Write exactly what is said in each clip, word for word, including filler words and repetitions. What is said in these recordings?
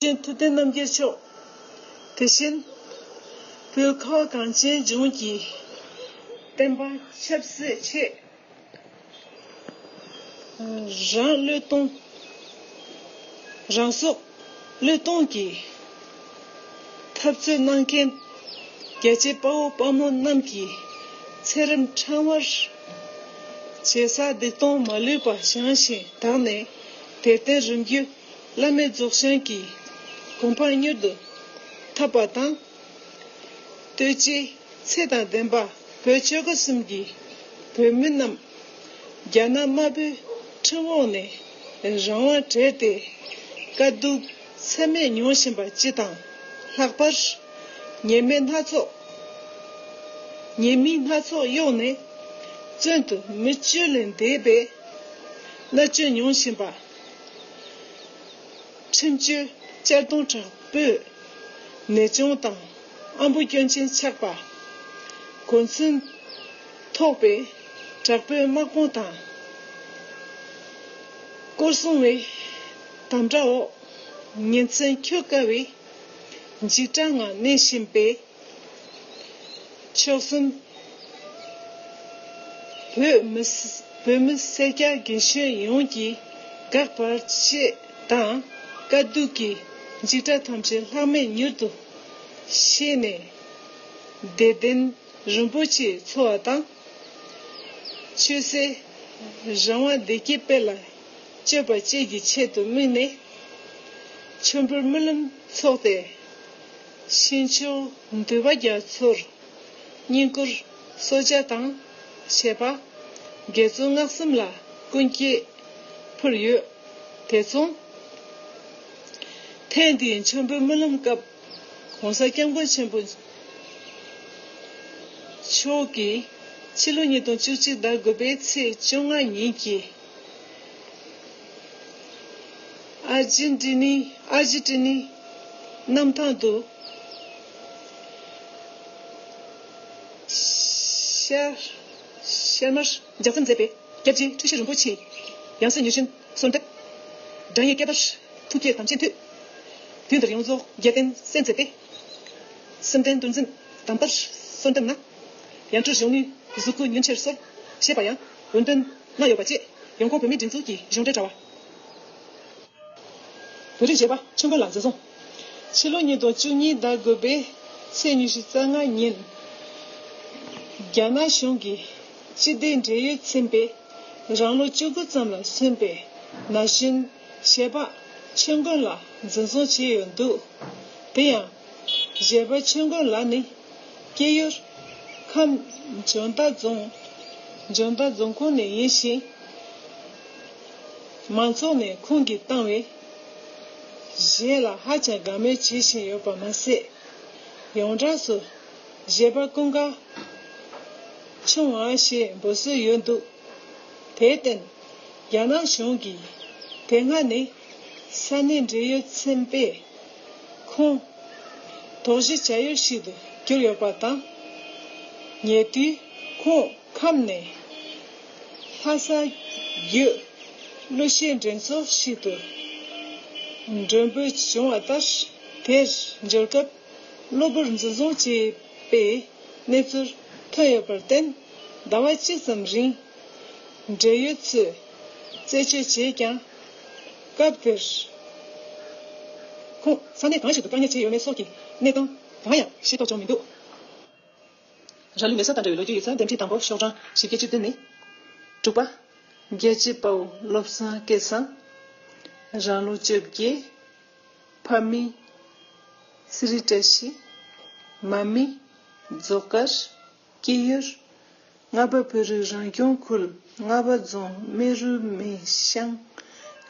ཐུབ་བསྟན་རྣམ་རྒྱལ་མཆོག་དེ་བཞིན་བོད་ཁ་བ་གངས་ཅན་ལྗོངས་ཀྱི་བསྟན་པ་ཆབ་སྲིད་ཆེད་རང་བློས་གཏོང་། རང་སྲོག་བློས་གཏོང་གིས་འཐབ་རྩོད་གནང་མཁན་རྒྱལ་གཅེས་དཔའ་བོ་དཔའ་མོ་རྣམས་ཀྱི་ཚེ་རིམ་ཕྲེང་བར་བྱེད་ས་སྡིག་ལྟུང་མ་ལུས་པ་བྱང་ཞིང་དག་ནས། དེར་བརྟེན་རིམ་བརྒྱུད་བླ་མེད་རྫོགས་བྱང་གི་གོ་འཕང་མྱུར་དུ་ཐོབ་པ་དང་། ལྟོས་བཅས་ཚེ་དང་ལྡན་པ་བོད་ཆོལ་ཁ་གསུམ་གྱི་བོད་མི་རྣམས་རྒྱ་ནག་དམར་པོའི་ཁྲིམས་འོག་ནས་རང་དབང་བྲལ་ཏེ་དཀའ་སྡུག་ཚད་མེད་མྱོང་བཞིན་པ་སྤྱི་དང་། ལྷག་པར་ཉེས་མེད་སྣ་ཚོགས། ཉེས་མིང་སྣ་ཚོགས་གཡོགས་ནས་བཙོན་དུ་མི་སྤྱོད་ལས་འདས་པའི་མནར་གཅོད་མྱོང་བཞིན་པ། ཁྲིམས་གཅོད་གཅར་རྡུང་དྲག་པོས་ནད་གཅོང་དང་ཨམ་བུ་སྐྱོན་ཅན་ཆགས་པ། གོ་མཚོན་ཐོགས་པའི་དྲག་པོའི་དམག་དཔུང་དང་། སྐོར་སྲུང་བའི་དམ་དྲག་འོག་ཉིན་མཚན་འཁྱོལ་དཀའ་བའི་འཇིགས་སྐྲག་ངང་གནས་བཞིན་པའི་ཕྱོགས་གསུམ་བོད་མི་སི་བོད་མི་སེར་སྐྱ་རྒན་གཞོན་ཡོངས་ཀྱིས་དགག་པར་བྱེད་དང་། དཀའ་སྡུག་གི་འཇིགས་སྐྲག་ཐམས་ཅད་ལྷག་མེད་མྱུར་དུ་ཞི་ནས་བདེ་ལྡན་རིན་པོ་ཆེའི་འཚོ་བ་དང་། ཆོས་སྲིད་རང་དབང་བདེ་སྐྱིད་དཔལ་ལ་སྤྱོད་པ་བཅས་ཀྱི་ཆེད་དུ་དམིགས་ནས། མཆོད་འབུལ་སྨོན་ལམ་འཚོགས་ཏེ། ཤིང་མཆོག་འདུས་པ་རྒྱ་མཚོར་བསྙེན་བཀུར་གསོལ་ཇ་དང་བཅས་པ་དགེ་ཚོགས་སྔགས་གསུམ་ལ་སྐུ་འགྱེད་ཕུལ་ཡོད། དེ་མཚུངས། ཐེངས་འདིའི་མཆོད་འབུལ་སྨོན་ལམ་སྐབས་༸གོང་ས་༸སྐྱབས་མགོན་ཆེན་པོ་མཆོག་གིས་ཕྱི་ལོ་ཉིས་སྟོང་བཅུ་གཅིག་ཟླ་དགུ་པའི་ཚེས་བཅོ་ལྔ་ཉིན་གྱི་ཨར་ཇེན་ཏི་ནི་ཨར་ཇེན་ཏི་ནི་གནམ་ཐང་དུ་ཤར་ཤར་མར་ལྗགས་རྩོམ་མཛད་པའི་སྐྱབས་རྗེ་འཁྲུལ་ཞིག་རིན་པོ་ཆེའི་ཡང་སྲིད་མྱུལ་ཞིབ་གསོལ་འདེབས། དགྲ་ཡི་བསྐལ་པར་ཐུགས་བསྐྱེད་དམ་ཆོས་མཐུས། དུས་འདིར་ཡོངས་རྫོགས་རྒྱལ་བསྟན་གསལ་མཛད་པའི། སེམས་ལྡན་འདུལ་འཛིན་དམ་པར་གསོལ་འདེབས་ན། ཡང་སྤྲུལ་གཞོན་ནུའི་གཟུགས་སྐུ་ཉིན་བྱེད་སོར་ཞེས་པ་ཡང་འོས་འདུན་ལྔ་ཡོད་པ་བཅས་ཡོང་ཁུངས་བོད་མིའི་སྒྲིག་འཛུགས་ཀྱི་གཞུང་འབྲེལ་དྲ་བ། བོད་རིགས་གཞས་པ་ཆོས་མགོན་ལགས་འཛིན་བཟུང་། ཕྱི་ལོ་ཉིས་སྟོང་བཅུ་གཉིས་ཟླ་དགུ་པའི་ཚེས་ཉི་ཤུ་རྩ་ལྔ་ཉིན། རྒྱ་ནག་གཞུང་གིས་སྤྱི་བདེ་འབྲེལ་ཡོད་ཚན་པས་རང་ལོ་བཅུ་དགུ་ཙམ་ལ་སོན་པའི་ན་གཞོན་གཞས་པ་ཆོས་མགོན་ལགས་འཛིན་བཟུང་བྱས་ཡོད་འདུག་དེ་ཡང་གཞས་པ་ཆོས་མགོན་ལགས་ནི་སྐྱེས་ཡུལ་ཁམས་འཇོ་མདའ་རྫོང་འཇོ་མདའ་རྫོང་ཁོངས་ནས་ཡིན་ཞིང་། མང་ཚོགས་ནས་ཁོང་གིས་བཏང་བའི་གཞས་ལ་ཧ་ཅང་དགའ་མོས་བྱེད་བཞིན་ཡོད་པ་མ་ཟད། ཡོངས་གྲགས་སུ་གཞས་པ་ཀུན་དགའ་ཆུང་བ་ཞེས་འབོད་སྲོལ་ཡོད་འདུག་དེར་བརྟེན་རྒྱ་ནག་གཞུང་གིས་དེ་སྔ་ནས་ས་གནས་འབྲེལ་ཡོད་ཚན་པས་ཁོང་དོགས་གཞི་བྱ་ཡུལ་ཞིག་ཏུ་གྱུར་ཡོད་པ་དང་། ཉེ་དུས་ཁོང་ཁམས་ནས་ལྷ་ས་བརྒྱུད་གླུ་གཞས་འགྲན་ཚོགས་ཤིག་ཏུ་མགྲོན་འབོད་བྱུང་བ་ལྟར། དེར་འབྱོར་སྐབས་གློ་བུར་འཛིན་བཟུང་བྱས་པའི་གནས་ཚུལ་ཐོན་ཡོད་པར་བརྟེན། ཟླ་བ་གཅིག་ཙམ་རིང་འབྲེལ་ཡོད་ཚོས་རྩད་གཅོད་བྱས་ཀྱང་། སྐབས་དེར་ཁོང་ས་གནས་གང་ཞིག་ཏུ་བཀག་ཉར་བྱས་ཡོད་མེད་སོགས་ཀྱི་གནས་སྟངས་གང་ཡང་ཤེས་རྟོགས་བྱུང་མི་འདུག་རང་ལུས་མེ་སྲེག་བཏང་འདྲ་བའི་ལོ་རྒྱུས་ཡིག་ཚགས་འདེམས་ཁྲིད་དང་པོ་ཤོག་གྲངས་བཞི་བརྒྱ་བཅུ་བདུན་ནི། དྲུག་པ། རྒྱལ་གཅེས་དཔའ་བོ་བློ་བཟང་སྐལ་བཟང་། རང་ལོ་བཅོ་བརྒྱད། ཕ་མེས་ཚེ་རིང་བཀྲ་ཤིས། མ་མེས་རྫོགས་དཀར། སྐྱེས་ཡུལ། རྔ་པ་བོད་རིགས་རང་སྐྱོང་ཁུལ་རྔ་པ་རྫོང་སྨན་རུ་སྨད་ཤང་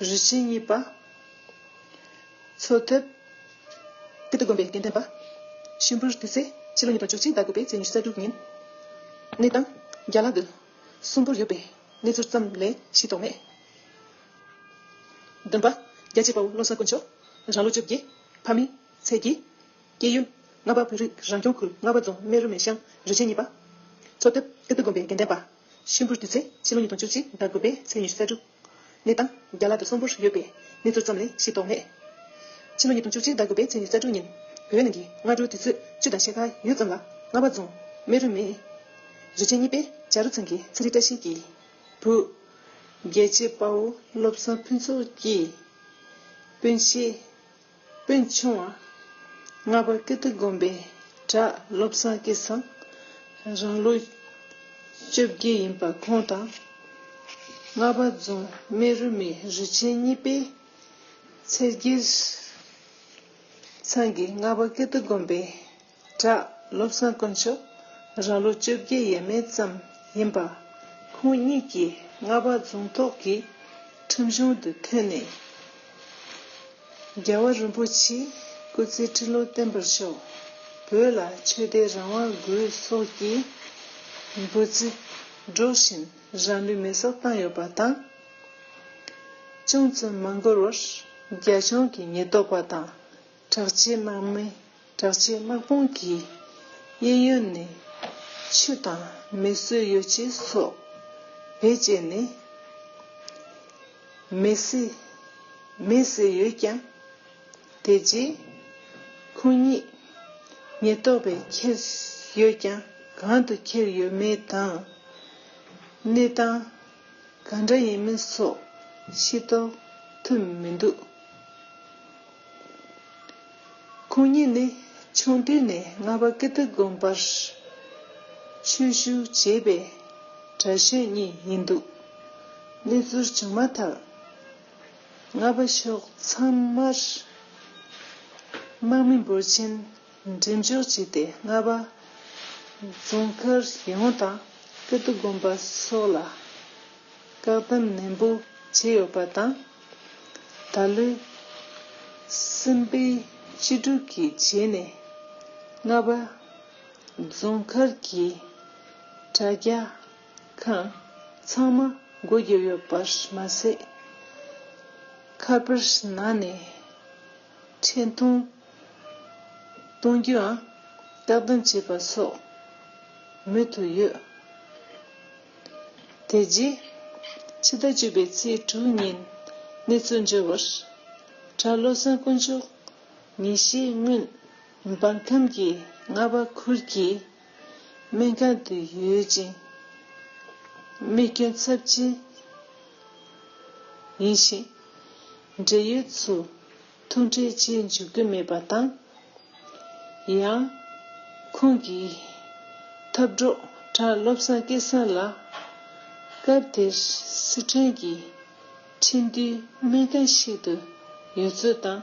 རུས་ཆེན་གཉིས་པ། འཚོ་ཐབས། ཀིརྟི་དགོན་པའི་དགེ་འདུན་པ། ཤིང་ཕུར་དུས་ཚེས་ཕྱི་ལོ་ཉིས་སྟོང་བཅུ་གཅིག་ཟླ་དགུ་པའི་ཚེས་ཉི་ཤུ་རྩ་དྲུག་ཉིན། གནས་སྟངས་རྒྱ་ལག་ཏུ་གསོན་པོར་ཡོད་པའི་གནས་ཚུལ་ཙམ་ལས་ཤེས་རྟོགས་མེད། བདུན་པ། རྒྱལ་གཅེས་དཔའ་བོ་བློ་བཟང་དཀོན་མཆོག་རང་ལོ་བཅོ་བརྒྱད། ཕ་མེས་ཚེ་སྐྱིད། སྐྱེས་ཡུལ། རྔ་པ་བོད་རིགས་རང་སྐྱོང་ཁུལ་རྔ་པ་རྫོང་སྨན་རུ་སྨད་ཤང་རུས་ཆེན་གཉིས་པ། འཚོ་ཐབས་ཀིརྟི་དགོན་པའི་དགེ་འདུན་པ། ཤིང་ཕུར་དུས་ཚེས་ཕྱི་ལོ་ཉིས་སྟོང་བཅུ་གཅིག་ཟླ་དགུ་པའི་ཚེས་ཉི་ཤུ་རྩ་དྲུག་གནས་སྟངས་རྒྱ་ལག་ཏུ་གསོན་པོར་ཡོད་པའི་གནས་ཚུལ་ཙམ་ལས་ཤེས་རྟོགས་མེད། ཕྱི་ལོ་ཉིས་སྟོང་བཅུ་གཅིག་ཟླ་དགུ་པའི་ཚེས་ཉི་ཤུ་རྩ་དྲུག་ཉིན། བོད་ནང་གི་སྔ་དྲོ་དུས་ཚོད་བཅུ་དང་ཕྱེད་ཀ་ཡོལ་ཙམ་ལ། རྔ་པ་རྫོང་སྨན་རི་མའི་རུ་ཆེན་གཉིས་པའི་བྱ་རུ་ཚང་གི་ཚེ་རིང་བཀྲ་ཤིས་ཀྱི་བུ། རྒྱལ་གཅེས་དཔའ་བོ་བློ་བཟང་ཕུན་ཚོགས་ཀྱི་སྤུན་མཆེད། སྤུན་ཆུང་བ། རྔ་པ་ཀིརྟི་དགོན་པའི་བྲག་བློ་བཟང་སྐལ་བཟང་། རང་ལོ་བཅོ་བརྒྱད་ཡིན་པ་ཁོང་དང་། རྔ་པ་རྫོང་སྨན་རི་མའི་རུ་ཆེན་གཉིས་པའི་ཚེ་སྒྲུབ་ཚང་གི་རྔ་པ་ཀིརྟི་དགོན་པའི་བྲག་བློ་བཟང་དཀོན་མཆོག་རང་ལོ་བཅོ་བརྒྱད་ཡས་མས་ཙམ་ཡིན་པ། ཁོང་གཉིས་ཀྱིས་རྔ་པ་རྫོང་ཐོག་གི་ཁྲིམས་གཞུང་དུ་ཐོན་ནས། རྒྱལ་བ་རིན་པོ་ཆེའི་སྐུ་ཚེ་ཁྲི་ལོ་བརྟན་པར་ཤོག་བོད་ལ་ཆོས་དད་རང་དབང་དགོས་སོགས་ཀྱི་འབོད་ཚིག་སྒྲོག་བཞིན་རང་ལུས་མེ་སྲེག་བཏང་ཡོད་པ་དང་། ཅུང་ཙམ་མ་འགོར་བར་རྒྱ་གཞུང་གི་ཉེན་རྟོག་པ་དང་དྲག་ཆས་དམག་མི། དྲག་ཆས་དམག་དཔུང་གིས་གཡས་གཡོན་ནས་ཆུ་དང་མེ་གསོད་ཡོ་བྱད་སོགས་བེད་སྤྱད་ནས་མེ་བསད། མེ་བསད་ཡོད་ཀྱང་། དེ་རྗེས་ཁོང་ཉིད་ཉེན་རྟོག་པས་ཁྱེར་ཡོད་ཀྱང་། གང་དུ་ཁྱེར་ཡོད་མེད་དང་། གནས་སྟངས་གང་འདྲ་ཡིན་མིན་སོགས་ཤེས་རྟོགས་ཐུབ་མི་འདུག་ཁོང་ཉིད་ནི་ཆུང་དུས་ནས་རྔ་པ་ཀིརྟི་དགོན་པར་ཆོས་ཞུགས་བྱས་པའི་གྲྭ་གཞོན་གཉིས་ཡིན་འདུག་གནས་ཚུལ་བྱུང་མ་ཐག་རྔ་པ་ཕྱོགས་ཚང་མར་དམག་མི་འབོར་ཆེན་འགྲེམས་འཇོག་བྱས་ཏེ། རྔ་པ་རྫོང་མཁར་ཡོངས་དང་ཀིརྟི་དགོན་པ་སོགས་ལ་བཀག་སྡོམ་ནན་པོ་བྱས་ཡོད་པ་དང་། ད་ལོའི་སེམས་པའི་བཅུ་དྲུག་གི་རྗེས་ནས་རྔ་པ་རྫོང་མཁར་གྱི་དྲ་རྒྱ་ཁང་ཚང་མ་སྒོ་བརྒྱབ་ཡོད་པར་མ་ཟད། ཁ་པར་ནང་ནས་འཕྲིན་ཐུང་གཏོང་རྒྱུའང་བཀག་སྡོམ་བྱས་པ་སོགས་མུ་མཐུད་ཡོད། དེ་རྗེས་ཕྱི་ཟླ་བཅུ་པའི་ཚེས་དྲུག་ཉིན་གནས་ཚུལ་འབྱོར་བར། གྲྭ་བློ་བཟང་དཀོན་མཆོག་ཉིན་ཤས་སྔོན་འབར་ཁམས་ཀྱི་རྔ་པ་ཁུལ་གྱི་སྨན་ཁང་དུ་ཡོད་ཅིང་། རྨས་སྐྱོན་ཚབས་ཆེན་ཡིན་ཞིང་། འབྲེལ་ཡོད་ཚོས་ཐུགས་ཁྲལ་བྱེད་འཇུག་གི་མེད་པ་དང་། ཡང་། ཁོང་གི་འཐབ་གྲོགས་གྲྭ་བློ་བཟང་སྐལ་བཟང་ལགས། སྐབས་དེར་སི་ཁྲོན་གྱི་ཁྲིན་ཏུའུ་སྨན་ཁང་ཞིག་ཏུ་ཡོད་ཚུལ་དང་།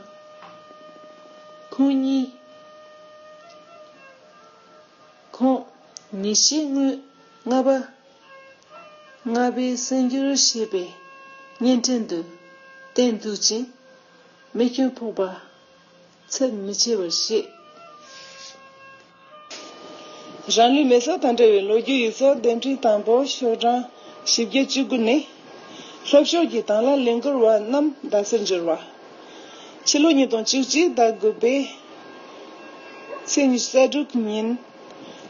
ཁོང་གཉིས། ཁོང་ཉིན་ཤས་སྔོན་རྔ་པ་རྔ་པའི་གསར་འགྱུར་ཞེས་པའི་བརྙན་འཕྲིན་དུ་བསྟན་འདུག་ཅིང་། རྨས་སྐྱོན་ཕོག་པ་ཚབས་མི་ཆེ་བར་བཤད། རང་ལུས་མེ་སྲེག་དང་འབྲེལ་བའི་ལོ་རྒྱུས་ཡིག་ཚགས་དེབ་ཕྲེང་དང་པོ་ཤོག་གྲངས་བཞི་བརྒྱ་བཅུ་དགུ་ནི། ལྷོ་ཕྱོགས་ཀྱི་དྭང་བླངས་ལས་འགུལ་བ་རྣམས་རྡ་སར་འབྱོར་བ། ཕྱི་ལོ་ཉིས་སྟོང་བཅུ་གཅིག་ཟླ་དགུ་པའི་ཚེས་ཉི་ཤུ་རྩ་དྲུག་ཉིན།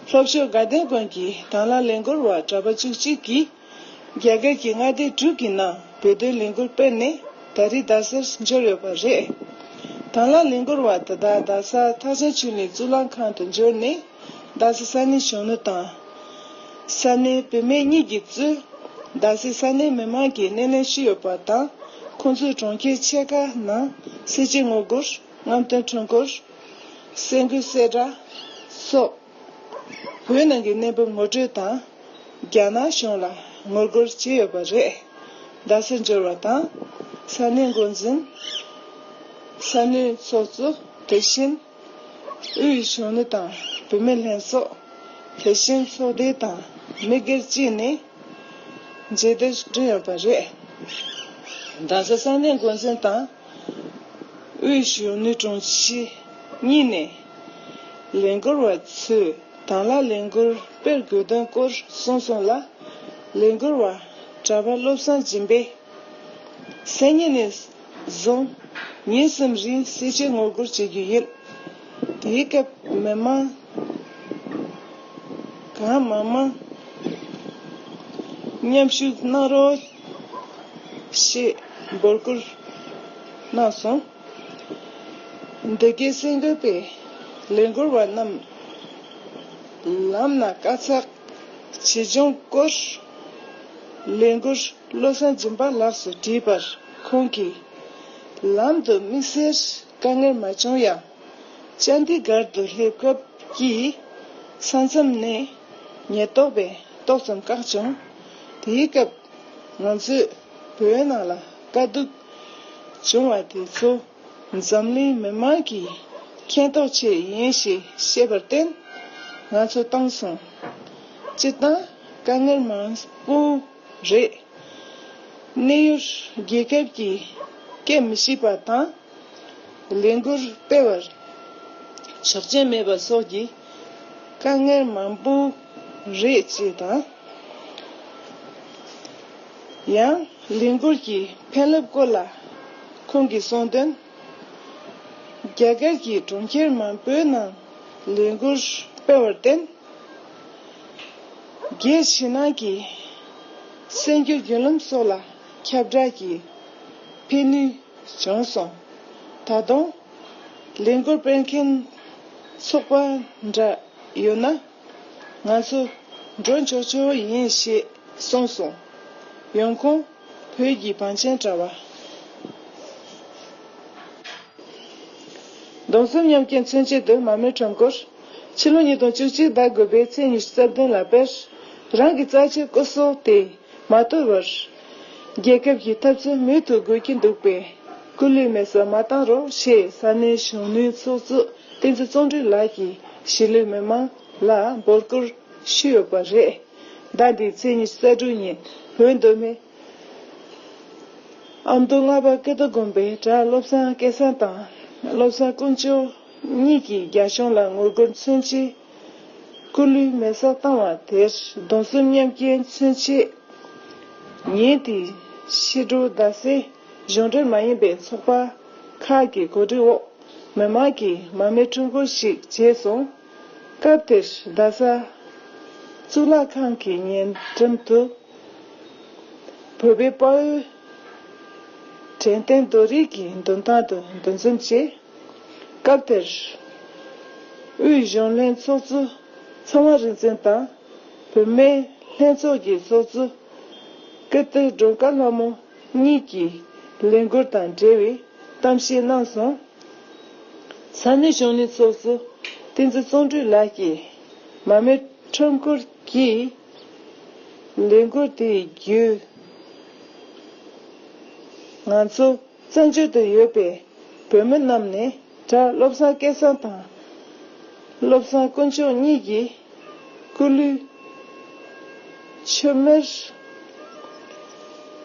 ལྷོ་ཕྱོགས་དགའ་ལྡན་དགོན་གྱི་དྭང་བླངས་ལས་འགུལ་བ་གྲྭ་པ་བཅུ་གཅིག་གིས། རྒྱ་གར་གྱི་མངའ་སྡེ་དྲུག་གི་ནང་བོད་དོན་ལས་འགུལ་སྤེལ་ནས་ད་རེས་རྡ་སར་འབྱོར་ཡོད་པ་རེད། དྭང་བླངས་ལས་འགུལ་བ་དེ་དག་རྡ་ས་ཐག་ཆོད་ཆོས་གླིང་གཙུག་ལག་ཁང་དུ་འབྱོར་ནས་རྡ་ས་ས་གནས་གཞོན་ནུ་དང་། ས་གནས་བུད་མེད་གཉིས་ཀྱིས་གཙོས་རྡ་སའི་ས་གནས་མི་མང་གིས་སྣེ་ལེན་ཞུས་ཡོད་པ་དང་། ཁོང་ཚོས་གྲོང་ཁྱེར་ཆེ་ཁག་ནང་སེར་བྱེས་ངོ་རྒོལ། རྔམ་སྟོན་ཁྲོམ་སྐོར། སེ་འགུལ་སེ་འདྲ་སོགས། བོད་ནང་གི་གནས་བབ་ངོ་སྤྲོད་དང་། རྒྱ་ནག་གཞུང་ལ་ངོ་རྒོལ་བྱས་ཡོད་པ་རེད། རྡ་སར་འབྱོར་བ་དང་། ས་གནས་འགོ་འཛིན། ས་གནས་ཚོགས་གཙོ། དེ་བཞིན་དབུས་གཞོན་ནུ་དང་བུད་མེད་ལྷན་ཚོགས། དེ་བཞིན་ཚོགས་སྡེ་དང་མི་སྒེར་བཅས་ནས་མཇལ་དར་བསྐྲུན་ཡོད་པ་རེད། རྡ་ས་ས་གནས་འགོ་འཛིན་དང་། དབུས་གཞོན་ནུ་དྲུང་ཆེ་གཉིས་ནས། ལས་འགུལ་བ་ཚོས་དྭང་བླངས་ལས་འགུལ་སྤེལ་དགོས་དོན་སྐོར་གསུངས་སོང་ལ། ལས་འགུལ་བ་གྲྭ་པ་བློ་བཟང་སྦྱིན་པས། སང་ཉིན་ནས་བཟུང་ཉིན་གསུམ་རིང་སེར་བྱེས་ངོ་རྒོལ་བྱེད་རྒྱུ་ཡིན། དེའི་སྐབས་མི་མང་གང་མང་མང་མཉམ་ཞུགས་གནང་རོགས་ཞེས་འབོད་སྐུལ་གནང་སོང་། འདི་གའི་གསར་འགོད་པས་ལས་འགུལ་བ་རྣམས་ལམ་ན་དཀའ་ཚེགས་ཆེ་ཆུང་སྐོར་ལས་འགུལ་བློ་བཟང་སྦྱིན་པ་ལགས་སུ་དྲིས་པར། ཁོང་གིས་ལམ་དུ་དམིགས་བསལ་དཀའ་ངལ་མ་བྱུང་ཡང་། ཅན་དི་གར་དུ་སླེབས་སྐབས་ཀྱི་ས་མཚམས་ནས་ཉེན་རྟོག་པས་ཏོག་ཙམ་བཀག་བྱུང་། དེའི་སྐབས་ང་ཚོས་བོད་ནང་ལ་དཀའ་སྡུག་བྱུང་བ་དེ་ཚོ་འཛམ་གླིང་མི་མང་གིས་མཁྱེན་རྟོགས་ཆེད་ཡིན་ཞེས་བཤད་པར་བརྟེན། ང་ཚོ་བཏང་སོང་། སྤྱིར་བཏང་དཀའ་ངལ་མང་པོ་རེད། གནས་ཡུལ་རྒྱལ་ཁབ་ཀྱི་སྐད་མི་ཤེས་པ་དང་། ལས་འགུལ་སྤེལ་བར་ཆོག་མཆན་མེད་པ་སོགས་ཀྱི་དཀའ་ངལ་མང་པོ་རེད་ཅེས་དང་། ཡང་ལས་འགུལ་གྱི་ཕན་རླབས་སྐོར་ལ་ཁོང་གིས་གསུངས་དོན། རྒྱ་གར་གྱི་གྲོང་ཁྱེར་མང་པོའི་ནང་ལས་འགུལ་སྤེལ་བར་བརྟེན། རྒྱལ་ཕྱི་ནང་གི་གསར་འགྱུར་བརྒྱུད་ལམ་སོགས་ལ་ཁྱབ་བསྒྲགས་ཀྱི་ཕན་ནུས་བྱུང་སོང་། ད་དུང་ལས་འགུལ་སྤེལ་མཁན་ཚོགས་པ་འདྲ་ཡོད་ན། ང་ཚོ་འགྲོ་ཆོག་ཆོག་ཡིན་ཞེས་གསུངས་སོང་། ཡོང་ཁུངས་བོད་ཀྱི་བང་ཆེན་དྲ་བ། གདུང་སེམས་མཉམ་སྐྱེད་མཚོན་ཆེད་དུ་མར་མེ་ཁྲོམ་སྐོར། ཕྱི་ལོ་ཉིས་སྟོང་བཅུ་གཅིག་ཟླ་དགུ་པའི་ཚེས་ཉི་ཤུ་རྩ་བདུན་ལ་དཔེར། རང་གི་རྩ་ཆེའི་སྐུ་སྲོག་དེ་མ་དོར་བར། རྒྱལ་ཁབ་ཀྱི་འཐབ་རྩོད་མུ་མཐུད་དགོས་ཀྱི་འདུག་པས། སྐུ་ལུས་མེ་སྲེག་མ་བཏང་རོགས་ཞེས་ས་གནས་གཞོན་ནུའི་ཚོགས་གཙོ་བསྟན་འཛིན་བརྩོན་འགྲུས་ལགས་ཀྱིས་གཞིས་ལུས་མི་མང་ལ་འབོད་སྐུལ་ཞུས་ཡོད་པ་རེད། ཟླ་འདིའི་ཚེས་ཉི་ཤུ་རྩ་དྲུག་ཉིན་བོད་མདོ་སྨད་ཨ་མདོ་རྔ་པ་ཀིརྟི་དགོན་པའི་གྲྭ་བློ་བཟང་སྐལ་བཟང་དང་བློ་བཟང་དཀོན་མཆོག་གཉིས་ཀྱིས་རྒྱ་གཞུང་ལ་ངོ་རྒོལ་མཚོན་ཆེད། སྐུ་ལུས་མེ་སྲེག་བཏང་བ་དེར་གདུང་སེམས་མཉམ་སྐྱེད་མཚོན་ཆེད། ཉིན་དེའི་ཕྱི་དྲོ་རྡ་སའི་གཞུང་འབྲེལ་མ་ཡིན་པའི་ཚོགས་པ་ཁག་གི་གོ་སྒྲིག་འོག་མི་མང་གིས་མར་མེ་ཁྲོམ་སྐོར་ཞིག་བྱས་སོང་། སྐབས་དེར་རྡ་ས་གཙུག་ལག་ཁང་གི་ཉེ་འགྲམ་དུ། བོད་པའི་དཔའ་བོའི་དྲན་རྟེན་རྡོ་རིང་གི་མདུན་ཐང་དུ་འདུ་འཛོམས་བྱས། སྐབས་དེར་དབུས་གཞོན་ལྷན་ཚོགས་གཙོ་ཚེ་དབང་རིག་འཛིན་དང་། བུད་མེད་ལྷན་ཚོགས་ཀྱི་ཚོགས་གཙོ་ཀིརྟི་སྒྲོལ་དཀར་ལྷ་མོ་གཉིས་ཀྱིས་ལས་འགུལ་དང་འབྲེལ་བའི་གཏམ་བཤད་གནང་སོང་། ས་གནས་གཞོན་ནུའི་ཚོགས་གཙོ་བསྟན་འཛིན་བརྩོན་འགྲུས་ལགས་ཀྱིས་མར་མེ་ཁྲོམ་སྐོར་གྱི་ལས་འགུལ་དེའི་བརྒྱུད། ང་ཚོ་བཙན་བྱོལ་དུ་ཡོད་པའི་བོད་མི་རྣམས་ནས་གྲྭ་བློ་བཟང་སྐལ་བཟང་དང་བློ་བཟང་དཀོན་མཆོག་གཉིས་ཀྱི་སྐུ་ལུས་མཆོད་མེར་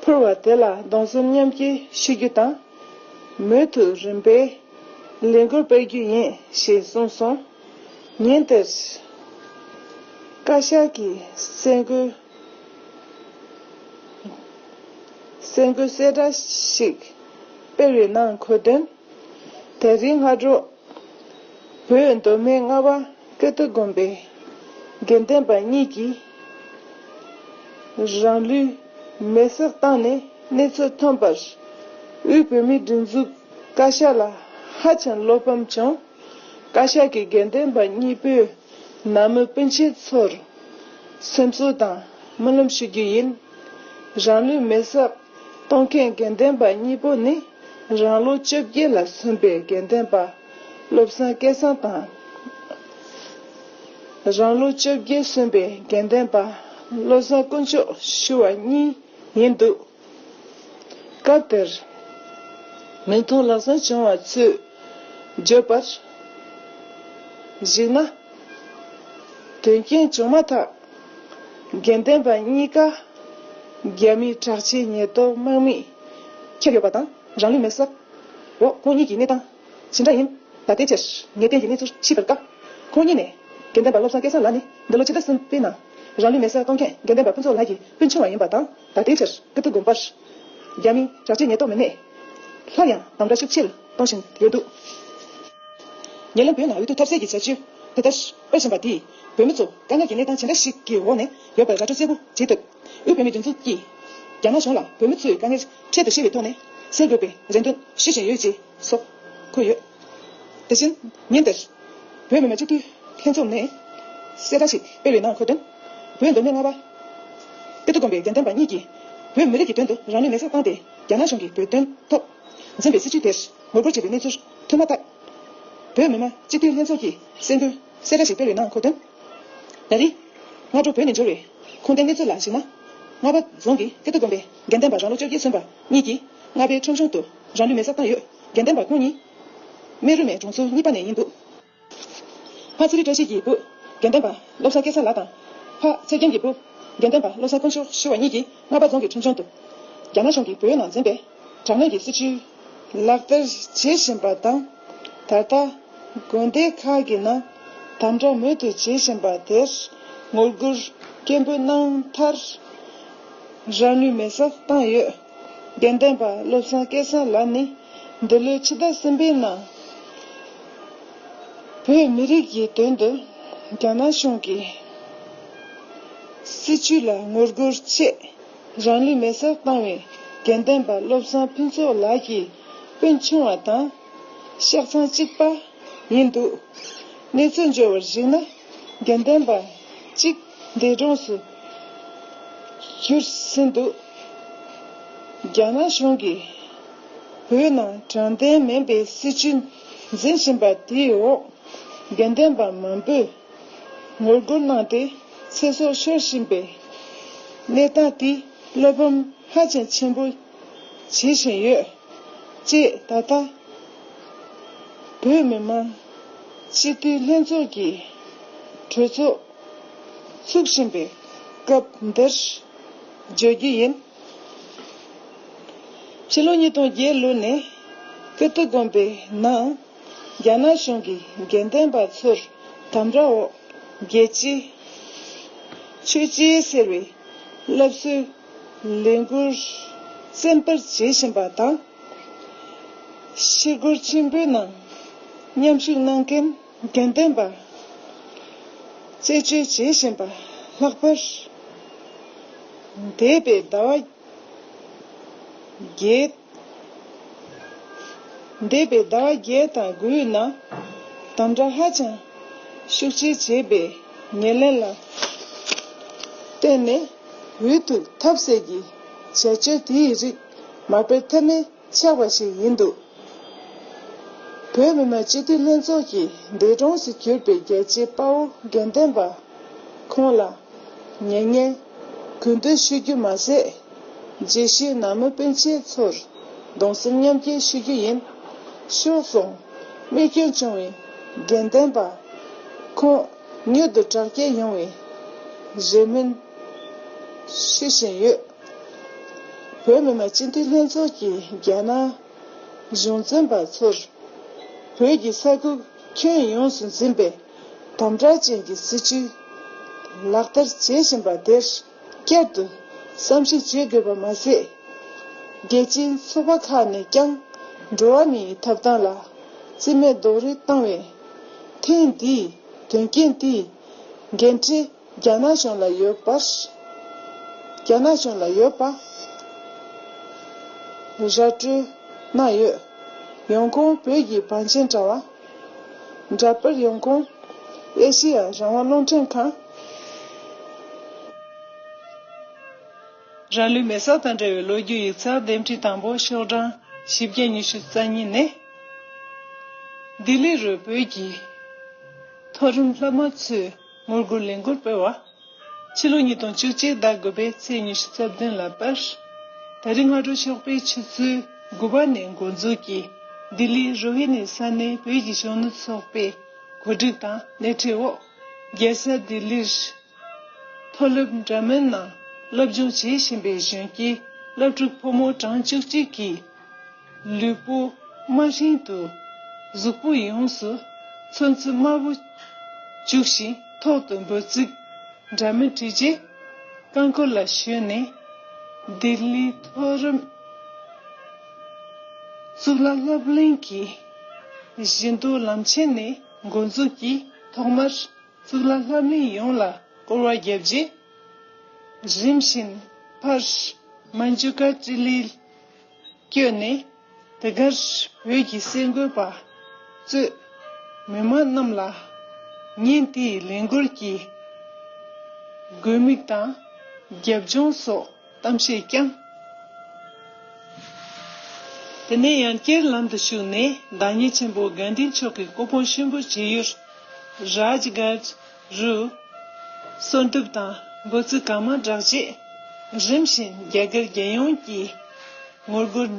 ཕུལ་བ་དེ་ལ་གདུང་སེམས་མཉམ་སྐྱེད་ཞུ་རྒྱུ་དང་། མུ་མཐུད་རིམ་པས་ལས་འགུལ་སྤེལ་རྒྱུ་ཡིན་ཞེས་གསུངས་སོང་། ཉིན་དེར་བཀའ་ཤག་གིས་གསར་འགོད། གསར་འགོད་གསལ་བསྒྲགས་ཤིག་སྤེལ་བའི་ནང་འཁོད་དོན། དེ་རིང་སྔ་དྲོ་བོད་མདོ་སྨད་རྔ་བ་ཀིརྟི་དགོན་པའི་དགེ་འདུན་པ་གཉིས་ཀྱིས་རང་ལུས་མེ་སྲེག་བཏང་ནས་གནས་ཚུལ་ཐོན་པར། དབུས་བོད་མིའི་སྒྲིག་འཛུགས་བཀའ་ཤག་ལ་ཧ་ཅང་བློ་ཕམ་བྱུང་། བཀའ་ཤག་གི་དགེ་འདུན་པ་གཉིས་པོས་ནང་མི་སྤུན་མཆེད་ཚོར་སེམས་གསོ་དང་སྨོན་ལམ་ཞུ་རྒྱུ་ཡིན། རང་ལུས་མེ་སྲེག་གཏོང་མཁན་དགེ་འདུན་པ་གཉིས་པོ་ནི་རང་ལོ་བཅོ་བརྒྱད་ལ་སོན་པའི་དགེ་འདུན་པ་བློ་བཟང་སྐལ་བཟང་དང་། རང་ལོ་བཅོ་བརྒྱད་སོན་པའི་དགེ་འདུན་པ་བློ་བཟང་དཀོན་མཆོག་ཞུ་བ་གཉིས་ཡིན་འདུག་སྐབས་དེར་མིག་མཐོང་ལག་ཟིན་བྱུང་བ་ཚོས་བརྗོད་པར་གཞིགས་ན། དོན་རྐྱེན་བྱུང་མ་ཐག་དགེ་འདུན་པ་གཉིས་ཀ་རྒྱ་མིའི་དྲག་ཆས་ཉེན་རྟོག་དམག་མིས་ཁྱེར་ཡོད་པ་དང་། རང་ལུས་མེ་སྲེག་འོག་ཁོང་གཉིས་ཀྱི་གནས་སྟངས་ཇི་འདྲ་ཡིན་ད་ལྟའི་ཆར་ངེས་གཏན་གྱི་གནས་ཚུལ་ཕྱིས་པར་བཀའ། ཁོང་གཉིས་ནས་དགེ་འདུན་པ་བློ་བཟང་སྐལ་བཟང་ལགས་ནི་འདི་ལོ་ཕྱི་ཟླ་གསུམ་པའི་ནང་རང་ལུས་མེ་སྲེག་གཏོང་མཁན་དགེ་འདུན་པ་ཕུན་ཚོགས་ལགས་ཀྱི་སྤུན་ཆུང་བ་ཡིན་པ་དང་། ད་ལྟའི་ཆར་ཀིརྟི་དགོན་པར་རྒྱ་མིའི་དྲག་ཆས་ཉེན་རྟོག་མི་སྣས་སླར་ཡང་དམ་དྲག་ཤུགས་ཆེར་གཏོང་བཞིན་ཡོད་འདུག་ཉེ་ལམ་བོད་ནང་འོས་བསྡུ་ཐབས་ཟད་ཀྱི་བྱ་སྤྱོད་དེ་ལྟར་སྤེལ་བཞིན་པ་དེས་བོད་མི་ཚོ་དཀའ་ངལ་གྱི་གནས་སྟངས་ཇི་འདྲ་ཞིག་གི་འོག་ནས་ཡོད་པའི་ར་སྤྲོད་གསལ་པོ་བྱེད་ཐུབ། དབུས་བོད་མིའི་སྒྲིག་འཛུགས་ཀྱིས་རྒྱ་ནག་གཞུང་ལ་བོད་མི་ཚོའི་དཀའ་ངལ་འཕྲལ་དུ་ཤེས་པའི་ཐོག་ནས་སེལ་དགོས་པའི་རེ་འདུན་ཞུ་བཞིན་ཡོད་ཅེས་སོགས་འཁོད་ཡོད། དེ་བཞིན་ཉིན་དེར་བོད་མི་མང་སྤྱི་འཐུས་ལྷན་ཚོགས་ནས་གསལ་བསྒྲགས་ཤིག་སྤེལ་བའི་ནང་འཁོད་དོན། བོད་མདོ་སྨད་རྔ་བ་ཀིརྟི་དགོན་པའི་དགེ་ལྡན་པ་གཉིས་ཀྱིས་བོད་མི་རིགས་ཀྱི་དོན་དུ་རང་ལུས་མེར་སྲེག་བཏང་སྟེ། རྒྱ་ནག་གཞུང་གིས་བོད་དོན་ཐོག་འཛིན་པའི་སྲིད་བྱུས་དེར་ངོ་རྒོལ་བྱས་པའི་གནས་ཚུལ་ཐོན་མ་ཐག་བོད་མི་མང་སྤྱི་འཐུས་ལྷན་ཚོགས་ཀྱིས་གསལ་འགོད་གསལ་བསྒྲགས་ཤིག་སྤེལ་བའི་ནང་འཁོད་དོན། ད་རེས་སྔ་དྲོ་བོད་ནས་འབྱོར་བའི་ཁུངས་ལྡན་གནས་ཚུལ་ལ་གཞིགས་ན། རྔ་བ་རྫོང་གི་ཀིརྟི་དགོན་པའི་དགེ་ལྡན་པ་རང་ལོ་བཅོ་བརྒྱད་སོན་པ་གཉིས་ཀྱིས་རྔ་པའི་ཁྲོམ་གཞུང་དུ་རང་ལུས་མེར་སྲེག་བཏང་ཡོད། དགེ་ལྡན་པ་ཁོང་གཉིས་སྨན་རི་མའི་གྲོང་ཚོ་གཉིས་པ་ནས་ཡིན་འདུག་ཕ་ཚེ་རིང་བཀྲ་ཤིས་ཀྱི་བུ་དགེ་ལྡན་པ་བློ་བཟང་སྐལ་བཟང་ལགས་དང་། ཕ་ཚེ་རྒྱན་གྱི་བུ་དགེ་ལྡན་པ་བློ་བཟང་དཀོན་མཆོག་ཞུ་བ་གཉིས་ཀྱིས་རྔ་པ་རྫོང་གི་ཁྲོམ་གཞུང་དུ་རྒྱ་ནག་གཞུང་གིས་བོད་ནང་འཛིན་པའི་དྲག་གནོན་གྱི་སྲིད་བྱུས་ལག་བསྟར་བྱེད་བཞིན་པ་དང་། ད་ལྟ་དགོན་སྡེ་ཁག་གི་ནང་དམ་དྲག་མུ་མཐུད་བྱེད་བཞིན་པ་དེར་ངོ་རྒོལ་སྐད་འབོད་གནང་མཐར། རང་ལུས་མེར་སྲེག་བཏང་ཡོད། དགེ་ལྡན་པ་བློ་བཟང་སྐལ་བཟང་ལགས་ནི་འདི་ལོའི་ཕྱི་ཟླ་གསུམ་པའི་ནང་བོད་མི་རིགས་ཀྱི་དོན་དུ་རྒྱ་ནག་གཞུང་གི་སྲིད་བྱུས་ལ་ངོ་རྒོལ་ཆེད་རང་ལུས་མེར་སྲེག་བཏང་བའི་དགེ་ལྡན་པ་བློ་བཟང་ཕུན་ཚོགས་ལགས་ཀྱི་སྤུན་ཆུང་བ་དང་ཤག་ཚང་གཅིག་པ་ཡིན་འདུག་གནས་ཚུལ་འབྱོར་བར་གཞིགས་ན། དགེ་ལྡན་པ་གཅིག་འདས་གྲོངས་སུ་གྱུར་ཟིན་འདུག་རྒྱ་ནག་གཞུང་གིས་བོད་ནང་དྲང་བདེན་མིན་པའི་སྲིད་བྱུས་འཛིན་བཞིན་པ་དེའི་འོག་དགེ་ལྡན་པ་མང་པོས་ངོ་རྒོལ་གནང་སྟེ་ཚེ་སྲོག་ཤོར་བཞིན་པའི་གནས་སྟངས་དེས་བློ་ཕམ་ཧ་ཅང་ཆེན་པོ་བྱེད་བཞིན་ཡོད། ཅེས་ད་ལྟ་བོད་མི་མང་སྤྱི་འཐུས་ལྷན་ཚོགས་ཀྱི་གྲོས་ཚོགས་ཚུགས་བཞིན་པའི་སྐབས་འདིར་བརྗོད་རྒྱུ་ཡིན། ཕྱི་ལོ་ཉིས་སྟོང་བརྒྱད་ལོ་ནས་ཀིརྟི་དགོན་པའི་ནང་རྒྱ་ནག་གཞུང་གིས་དགེ་ལྡན་པ་ཚོར་དམ་དྲག་འོག་རྒྱལ་གཅེས་ཆོས་གཅེས་ཟེར་བའི་སློབ་གསོའི་ལས་འགུལ་བཙན་སྤེལ་བྱེད་བཞིན་པ་དང་། ཞི་རྒོལ་ཆེན་པོའི་ནང་མཉམ་ཞུགས་གནང་མཁན་དགེ་ལྡན་པ་རྩད་གཅོད་བྱེད་བཞིན་པ་ལྷག་པར་འདས་པའི་ཟླ་བ་བརྒྱད། འདས་པའི་ཟླ་བ་བརྒྱད་དང་དགུའི་ནང་དམ་དྲག་ཧ་ཅང་ཤུགས་ཆེ་བྱས་པའི་ཉེར་ལེན་ལ་བརྟེན་ནས། འོས་བསྡུ་ཐབས་ཟད་ཀྱི་བྱ་སྤྱོད་དེའི་རིགས་མ་སྤེལ་ཐབས་མེད་ཆགས་པ་ཞིག་ཡིན་འདུག་བོད་མི་མང་སྤྱི་འཐུས་ལྷན་ཚོགས་ཀྱི་འདས་གྲོངས་སུ་གྱུར་པའི་རྒྱལ་གཅེས་དཔའ་བོ་དགེ་ལྡན་པ་ཁོང་ལ་མྱ་ངན་གུས་འདུད་ཞུ་རྒྱུ་མ་ཟད། རྗེས་ཤུལ་ནང་མི་སྤུན་མཆེད་ཚོར་གདུང་སེམས་མཉམ་སྐྱེད་ཞུ་རྒྱུ་ཡིན། ཤོག་གསུང་རྨས་སྐྱོན་བྱུང་བའི་དགེ་ལྡན་པ་ཁོང་མྱུར་དུ་དྲག་སྐྱེད་ཡོང་བའི་རེ་སྨོན་ཞུ་བཞིན་ཡོད། བོད་མི་མང་སྤྱི་འཐུས་ལྷན་ཚོགས་ཀྱིས་རྒྱ་ནག་གཞུང་འཛིན་པ་ཚོར་བོད་ཀྱི་ས་ཁུལ་ཁྱོན་ཡོངས་སུ་འཛིན་པའི་དམ་དྲག་ཅན་གྱི་སྲིད་བྱུས་ལག་བསྟར་བྱེད་བཞིན་པ་དེར་བསྐྱར་དུ་བསམ་གཞིག་བྱེད་དགོས་པ་མ་ཟད། རྒྱལ་སྤྱིའི་ཚོགས་པ་ཁག་ནས་ཀྱང་འགྲོ་བ་མིའི་ཐོབ་ཐང་ལ་བརྩི་མེད་རྡོག་རོལ་བཏང་བའི་ཐེངས་འདིའི་དོན་རྐྱེན་དེས་འགན་འཁྲི་རྒྱ་ནག་གཞུང་ལ་ཡོད་པར། རྒྱ་ནག་གཞུང་ལ་ཡོད་པ་ར་སྤྲོད་གནང་ཡོད། ཡོང་ཁུངས་བོད་ཀྱི་བང་ཆེན་དྲ་བ། འདྲ་པར་ཡོང་ཁུངས་ཨེ་ཤེ་ཡ་རང་དབང་རླུང་འཕྲིན་ཁང་། རང་ལུས་མེ་སྲེག་དང་འབྲེལ་བའི་ལོ་རྒྱུས་ཡིག་ཚགས་འདེམས་ཁྲི་དང་པོ་ཤོག་གྲངས་བཞི་བརྒྱ་ཉི་ཤུ་རྩ་གཉིས་ནས། ལྡི་ལི་རུ་བོད་ཀྱི་མཐོ་རིམ་སློབ་མ་ཚོས་ངོ་རྒོལ་ལས་འགུལ་སྤེལ་བ། ཕྱི་ལོ་ཉིས་སྟོང་བཅུ་གཅིག་ཟླ་དགུ་པའི་ཚེས་ཉི་ཤུ་རྩ་བདུན་ལ་སྤེལ། ད་རིང་སྔ་དྲོ་ཞོགས་པའི་ཆུ་ཚོད་དགུ་པ་ནས་འགོ་འཛུགས་ཀྱིས་ལྡི་ལིའི་རོ་ཧི་ནི་ས་གནས་བོད་ཀྱི་གཞོན་ནུ་ཚོགས་པའི་གོ་སྒྲིག་དང་སྣེ་ཁྲིད་འོག་རྒྱལ་ས་ལྡི་ལིར་མཐོ་སློབ་འདྲ་མིན་ནང་སློབ་སྦྱོང་བྱེད་བཞིན་པའི་གཞོན་སྐྱེས་སློབ་ཕྲུག་ཕོ་མོ་གྲངས་བཅུ་གཅིག་གིས། ལུས་པོ་དམར་ཧྲེང་དུ། གཟུགས་པོ་ཡོངས་སུ་ཚོན་རྩི་དམར་པོ་བྱུགས་ཤིང་ཐོག་ཏུ་འབོད་ཚིག་འདྲ་མིན་བྲིས་རྗེས། རྐང་འཁོར་ལ་ཞོན་ནས་ལྡི་ལི་མཐོ་རིམ་གཙུག་ལག་སློབ་གླིང་གི་བཞི་མདོ་ལམ་ཆེན་ནས་འགོ་འཛུགས་ཀྱིས་ཐོག་མར་གཙུག་ལག་སློབ་གླིང་ཡོངས་ལ་སྐོར་བ་བརྒྱབ་རྗེས། རིམ་བཞིན་ཕར་མན་ཇུ་ཀ་ཏི་ལིར་བསྐྱོད་ནས། དེ་གར་བོད་ཀྱི་གསར་འགོད་པ་གཙོས། མི་མང་རྣམས་ལ་ཉིན་དེའི་ལས་འགུལ་གྱི་དགོས་དམིགས་དང་རྒྱབ་ལྗོངས་སོགས་གཏམ་བཤད་བསྐྱངས། དེ་ནས་ཡང་བསྐྱར་ལམ་དུ་ཞུགས་ནས་བདག་ཉིད་ཆེན་པོ་དགའ་ལྡན་མཆོག་གི་སྐུ་ཕུང་གཤིན་པོའི་བྱེས་ཡུལ་རཱཇ་གར་རུ་གསོལ་འདེབས་དང་འབོད་ཚིག་གང་མང་བསྒྲགས་རྗེས། རིམ་བཞིན་རྒྱ་གར་རྒྱལ་ཡོངས་ཀྱི་ངོ་རྒོལ་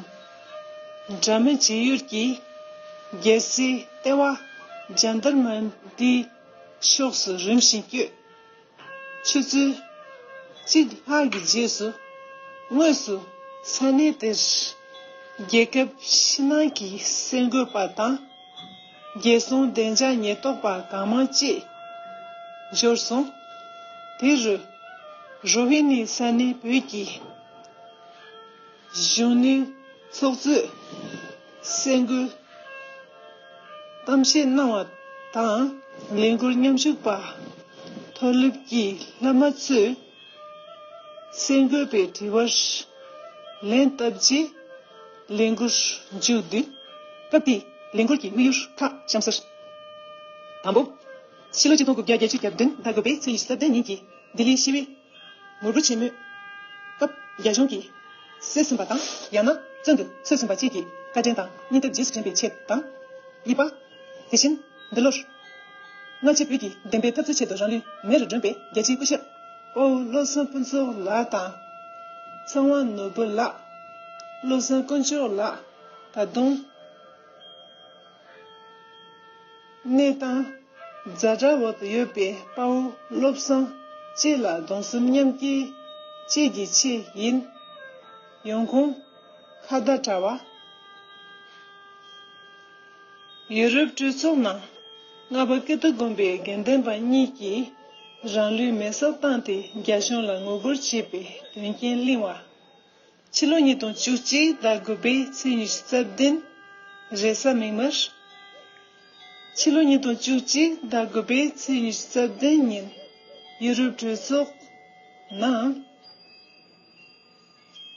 འདྲ་མིན་བྱེད་ཡུལ་གྱི་རྒྱལ་སའི་ལྟེ་བ་ཇན་ཏར་མན་ཏིའི་ཕྱོགས་སུ་རིམ་བཞིན་བསྐྱོད། ཆུ་ཚོད་གཅིག་ལྷག་གི་རྗེས་སུ་དངོས་སུ་ས་གནས་དེར་རྒྱལ་ཁབ་ཕྱི་ནང་གི་གསར་འགོད་པ་དང་རྒྱལ་སྲུང་བདེ་འཇགས་ཉེན་རྟོག་པ་གང་མང་བཅས་འབྱོར་སོང་། དེ་རུ་རོ་ཧི་ནི་ས་གནས་བོད་ཀྱི་གཞོན་ནུའི་ཚོགས་གཙོས་གསར་འགོད་གཏམ་བཤད་གནང་བ་དང་ལས་འགུལ་མཉམ་ཞུགས་པ་མཐོ་སློབ་ཀྱི་སློབ་མ་ཚོས་གསར་འགོད་པའི་དྲི་བར་ལན་བཏབ་རྗེས་ལས་འགུལ་མཇུག་བསྡུས། སྐབས་དེའི་ལས་འགུལ་གྱི་དམིགས་ཡུལ་ཁག་གཤམ་གསལ། དང་པོ། ཕྱི་ལོ་ཆིག་སྟོང་དགུ་བརྒྱ་བརྒྱད་ཅུ་གྱ་བདུན་ཟླ་དགུ་པའི་ཚེས་ཉི་ཤུ་རྩ་བདུན་ཉིན་གྱི་ལྡི་ལིའི་ཞི་བའི་ངོ་རྒོལ་ཆེན་མོའི་སྐབས་རྒྱ་གཞུང་གིས་བཟོས་ཟིན་པ་དང་ཡང་ན་བཙོན་དུ་ཚུད་ཟིན་པ་བཅས་ཀྱི་བཀའ་དྲིན་དང་སྙིང་སྟོབས་རྗེས་སུ་དྲན་པའི་ཆེད་དང་། གཉིས་པ། དེ་བཞིན་འདི་ལོར་སྔ་ཕྱི་བོད་ཀྱི་བདེན་པའི་འཐབ་རྩོད་ཆེད་དུ་རང་ལུས་མེ་རུ་བསྒྲོན་པའི་རྒྱལ་གཅེས་སྐུ་ཞབས་དཔའ་བོ་བློ་བཟང་ཕུན་ཚོགས་ལགས་དང་། ཚེ་དབང་ནོར་བུ་ལགས། བློ་བཟང་དཀོན་མཆོག་ལགས། ད་དུང་གནས་སྟངས་ཛ་དྲག་འོག་ཏུ་ཡོད་པའི་དཔའ་བོ་བློ་བཟང་བཅས་ལ་གདུང་སེམས་མཉམ་སྐྱེད་བཅས་ཀྱི་ཆེད་ཡིན། ཡོང་ཁུངས་ཁ་བརྡ་དྲ་བ། ཡུ་རོབ་གྲོས་ཚོགས་ནང་རྔ་པ་ཀིརྟི་དགོན་པའི་དགེ་འདུན་པ་གཉིས་ཀྱིས་རང་ལུས་མེ་སྲེག་བཏང་སྟེ་རྒྱ་གཞུང་ལ་ངོ་རྒོལ་བྱས་པའི་དོན་རྐྱེན་གླེང་བ། ཕྱི་ལོ་ཉིས་སྟོང་བཅུ་གཅིག་ཟླ་དགུ་པའི་ཚེས་ཉི་ཤུ་རྩ་བདུན། རེས་གཟའ་མིག་དམར། ཕྱི་ལོ་ཉིས་སྟོང་བཅུ་གཅིག་ཟླ་དགུ་པའི་ཚེས་ཉི་ཤུ་རྩ་བདུན་ཉིན་ཡུ་རོབ་གྲོས་ཚོགས་ནང་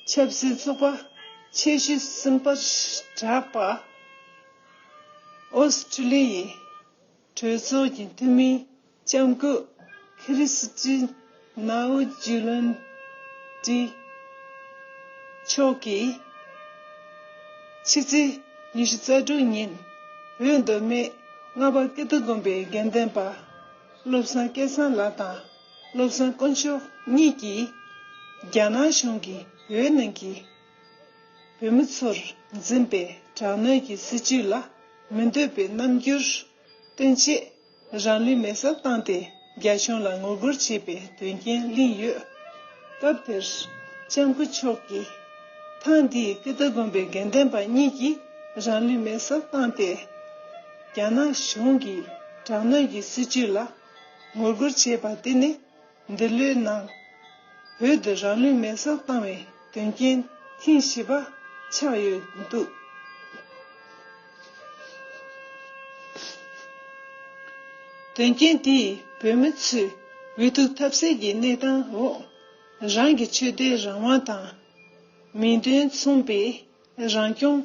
ཆབ་སྲིད་ཚོགས་པ་ཆེ་ཤོས་གསུམ་པར་གྲགས་པ་ཨོ་སི་ཀྲི་ལི་ཡའི་གྲོས་ཚོགས་ཀྱི་འཐུས་མི་ལྕམ་སྐུ་ཁི་རི་སི་ཏི་ན་ཨུ་ཇུ་ལན་ཏི་མཆོག་གིས་ཕྱི་ཚེས་ཉི་ཤུ་རྩ་དྲུག་ཉིན་བོད་མདོ་སྨད་རྔ་པ་ཀིརྟི་དགོན་པའི་དགེ་འདུན་པ་བློ་བཟང་སྐལ་བཟང་ལགས་དང་བློ་བཟང་དཀོན་མཆོག་གཉིས་ཀྱིས་རྒྱ་ནག་གཞུང་གིས་བོད་ནང་གི་བོད་མི་ཚོར་འཛིན་པའི་དྲག་གནོན་གྱི་སྲིད་བྱུས་ལ་མི་འདོད་པའི་རྣམ་འགྱུར་སྟོན་ཆེད་རང་ལུས་མེ་སྲེག་བཏང་སྟེ་རྒྱ་གཞུང་ལ་ངོ་རྒོལ་བྱས་པའི་དོན་རྐྱེན་གླེང་ཡོད། སྐབས་དེར་ལྕམ་སྐུ་མཆོག་གིས་ཐེངས་འདིའི་ཀིརྟི་དགོན་པའི་དགེ་འདུན་པ་གཉིས་ཀྱིས་རང་ལུས་མེ་སྲེག་བཏང་སྟེ། རྒྱ་ནག་གཞུང་གི་དྲག་གནོན་གྱི་སྲིད་བྱུས་ལ་ངོ་རྒོལ་བྱས་པ་དེ་ནི་འདི་ལོའི་ནང་བོད་དུ་རང་ལུས་མེ་སྲེག་བཏང་བའི་དོན་རྐྱེན་ཐེངས་བཞི་པ་ཆགས་ཡོད་འདུག། དོན་རྐྱེན་དེས་བོད་མི་ཚོས་འུ་ཐུག་ཐབས་ཟད་ཀྱི་གནས་སྟངས་འོག་རང་གི་ཆོས་དད་རང་དབང་དང་མིང་དོན་མཚུངས་པའི་རང་སྐྱོང་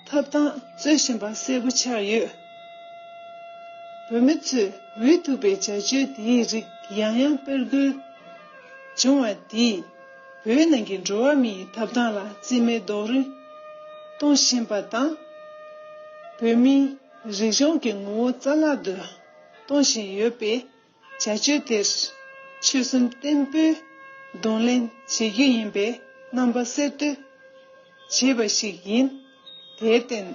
ཐོབ་ཐང་རྩོད་བཞིན་པ་གསལ་པོ་ཆགས་ཡོད། བོད་མི་ཚོས་འུ་ཐུག་པའི་བྱ་སྤྱོད་དེའི་རིགས་ཡང་ཡང་སྤེལ་དགོས་བྱུང་བ་དེས་བོད་ནང་གི་འགྲོ་བ་མིའི་ཐོབ་ཐང་ལ་རྩིས་མེད་རྡོག་རོལ་གཏོང་བཞིན་པ་དང་། བོད་མིའི་རིག་གཞུང་གི་ངོ་བོ་རྩ་བརླག་ཏུ་གཏོང་བཞིན་ཡོད་པས། བྱ་སྤྱོད་དེར་ཆོལ་གསུམ་བརྟན་པོས་གདོང་ལེན་བྱེད་རྒྱུ་ཡིན་པའི་རྣམ་པ་གསལ་སྟོན་བྱས་པ་ཞིག་ཡིན། དེར་བརྟེན་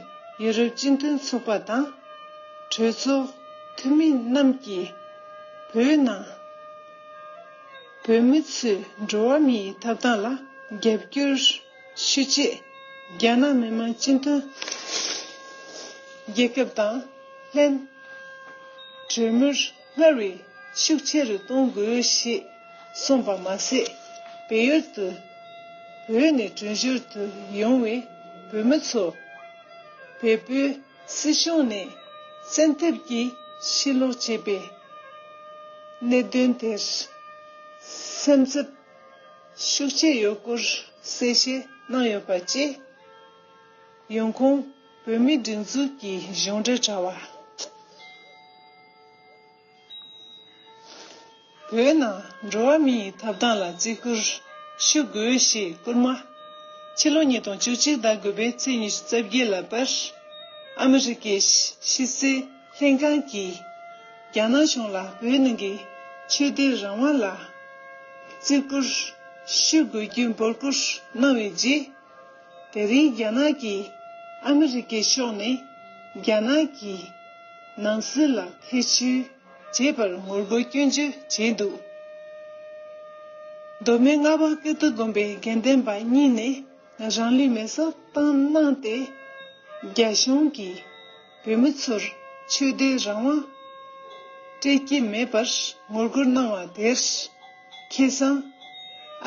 ཡུ་རོབ་སྤྱི་མཐུན་ཚོགས་པ་དང་གྲོས་ཚོགས་འཐུས་མི་རྣམས་ཀྱིས་བོད་ནང་བོད་མི་ཚོའི་འགྲོ་བ་མིའི་ཐོབ་ཐང་ལ་རྒྱབ་སྐྱོར་ཞུ་ཆེད་རྒྱ་ནག་མི་དམངས་སྤྱི་མཐུན་རྒྱལ་ཁབ་དང་ལྷན། གྲོས་མོལ་སྔར་བས་ཤུགས་ཆེ་རུ་གཏོང་དགོས་ཞེས་གསུངས་པ་མ་ཟད། བལ་ཡུལ་དུ་བོད་ནས་གྲོས་ཞུར་དུ་ཡོང་བའི་བོད་མི་ཚོ་བལ་པོའི་སྲིད་གཞུང་ནས་བཙན་ཐབས་ཀྱིས་ཕྱིར་ལོག་བྱས་པའི་གནད་དོན་དེར་སེམས་འཚབ་ཤུགས་ཆེ་ཡོད་སྐོར་གསལ་བཤད་གནང་ཡོད་པ་བཅས། ཡོང་ཁུངས་བོད་མིའི་སྒྲིག་འཛུགས་ཀྱི་གཞུང་འབྲེལ་དྲ་བ། བོད་ནང་འགྲོ་བ་མིའི་ཐོབ་ཐང་ལ་བརྩི་བཀུར་ཞུ་དགོས་ཞེས་སྐུལ་མ། ཕྱི་ལོ་ཉིས་སྟོང་བཅུ་གཅིག་ཟླ་དགུ་པའི་ཚེས་ཉི་ཤུ་རྩ་བརྒྱད་ལ་པར། ཨ་མི་རི་ཀའི་ཕྱི་སྲིད་ལྷན་ཁང་གིས། རྒྱ་ནག་གཞུང་ལ་བོད་ནང་གི་ཆོས་དད་རང་དབང་ལ་བརྩི་བཀུར་ཞུ་དགོས་རྒྱུའི་འབོད་སྐུལ་གནང་བའི་རྗེས། དེ་རིང་རྒྱ་ནག་གིས་ཨ་མི་རི་ཀའི་ཕྱོགས་ནས་རྒྱ་ནག་གི་ནང་སྲིད་ལ་ཐེ་བྱུས་བྱས་པར་ངོ་རྒོལ་སྐྱོན་བརྗོད་བྱས་འདུག་མདོ་སྨད་རྔ་བ་ཀིརྟི་དགོན་པའི་དགེ་འདུན་པ་གཉིས་ནས་རང་ལུས་མེ་སྲེག་བཏང་གནང་སྟེ། རྒྱ་གཞུང་གིས་བོད་མི་ཚོར་ཆོས་དད་རང་དབང་སྤྲད་ཀྱི་མེད་པར་ངོ་རྒོལ་གནང་བ་དེར། ཁ་སང་